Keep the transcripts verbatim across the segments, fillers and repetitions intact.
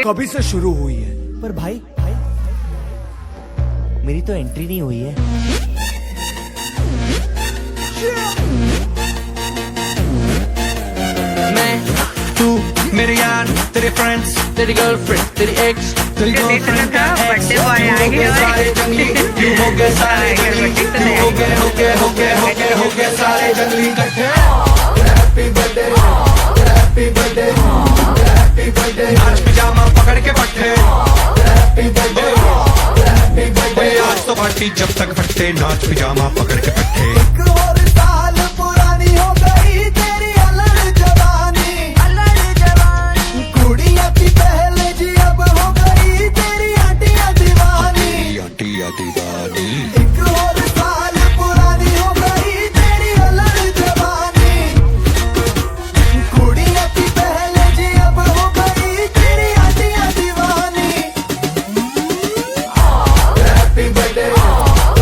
कभी से शुरू हुई है। पर भाई, भाई, मेरी तो एंट्री नहीं हुई है। मैं, तू, मेरे यार, तेरे फ्रेंड्स, तेरी गर्लफ्रेंड, तेरी एक्स, तेरी गर्लफ्रेंड का एक्स, बर्थडे बॉय आ गया। सारे जंगली, क्यों हो गए सारे जंगली, क्यों हो गए, हो गए, हो गए, हो गए, हो गए सारे जंगली इकट्ठे। Happy birthday, happy birthday, happy birthday. नाच पिजामा पकड़ के पट्टे। Happy birthday, happy birthday. आज तो पार्टी जब तक फट्टे, नाच पिजामा पकड़ के पट्टे। एक और साल पुरानी हो गई तेरी अलड़ जवानी, अलड़ जवानी। कुड़िया थी पहले जी, अब हो गई तेरी आंटियां दीवानी। आंटियां दीवानी। एक और साल पुरानी हो गई तेरी अलड़ जवानी। कुड़िया थी पहले जी, अब हो गई तेरी आंटियां दीवानी। Happy birthday,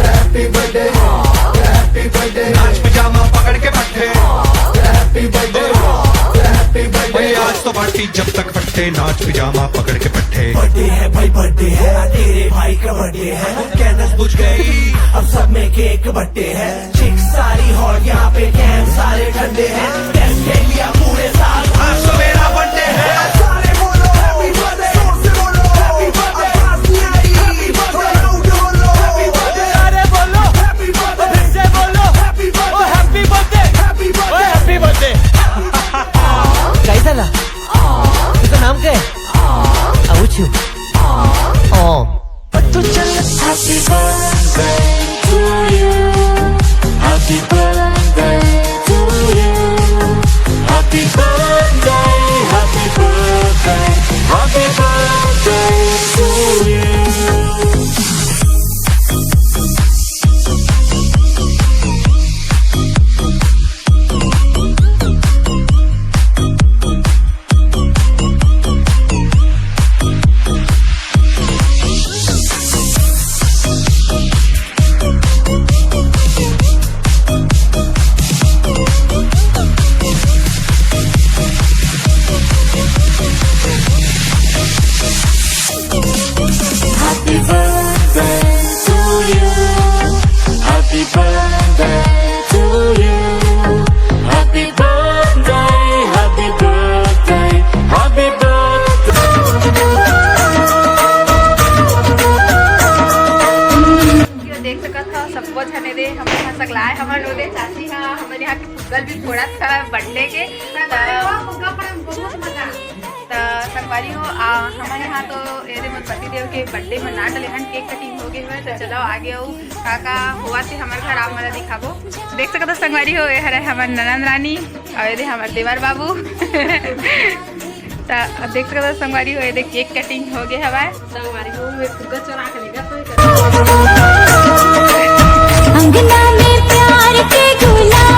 happy birthday, happy birthday. नाच पिजामा पकड़ के पट्टे। Happy birthday, happy birthday. आज तो पार्टी जब तक फट्टे, नाच पिजामा पकड़ के पट्टे। बर्थडे है भाई, बर्थडे है, तेरे भाई का बर्थडे है। कैंडल्स बुझ गई, अब सब में केक बट्टे हैं। चिक सारी हॉट, यहाँ पे कैम सारे ठंडे हैं। टेस्ट ले लिया पूरे साल, आज तो मेरा बर्थडे है। सारे बोलो हैप्पी बर्थडे, जोर से बोलो हैप्पी बर्थडे। आवाज नहीं आ रही, हैप्पी बर्थडे, लाउड बोलो हैप्पी बर्थडे। अरे बोलो, हैप्पी बर्थडे, फिर से बोलो, happy birthday, happy birthday, happy birthday. काय झालं? तुझं नाम काय? अवचू. Happy birthday to you. Happy birthday to you. Happy birthday, happy birthday, happy birthday to you. Happy birthday to you. Happy birthday to you. Happy birthday, happy birthday, happy birthday. ये देख सकत हो, सबको झने दे, हमर यहाँ सगलाए, हमर ओदे चाची हा, हमर यहाँ के फुग्गल भी फोड़त हा बर्थडे के। त, त संगवारी हो, आ, हमर यहाँ तो ये दे मोर पति देव के बर्थडे में ना डले हन, केक कटिंग हो गए हुए। तो चलो आगे आऊ का का हुआ थे हमर घर, आप मला दिखाबो। देख सकत हो संगवारी हो, ये हरे हमर ननंद रानी, और ये दे हमर देवर बाबू। त अब देख सकत हो संगवारी हो, ये दे केक कटिंग हो गए हवाए। संगवारी हो, मैं फुग्गा चुरा के लेकर तो ही कर। अंगना में प्यार के गुलाब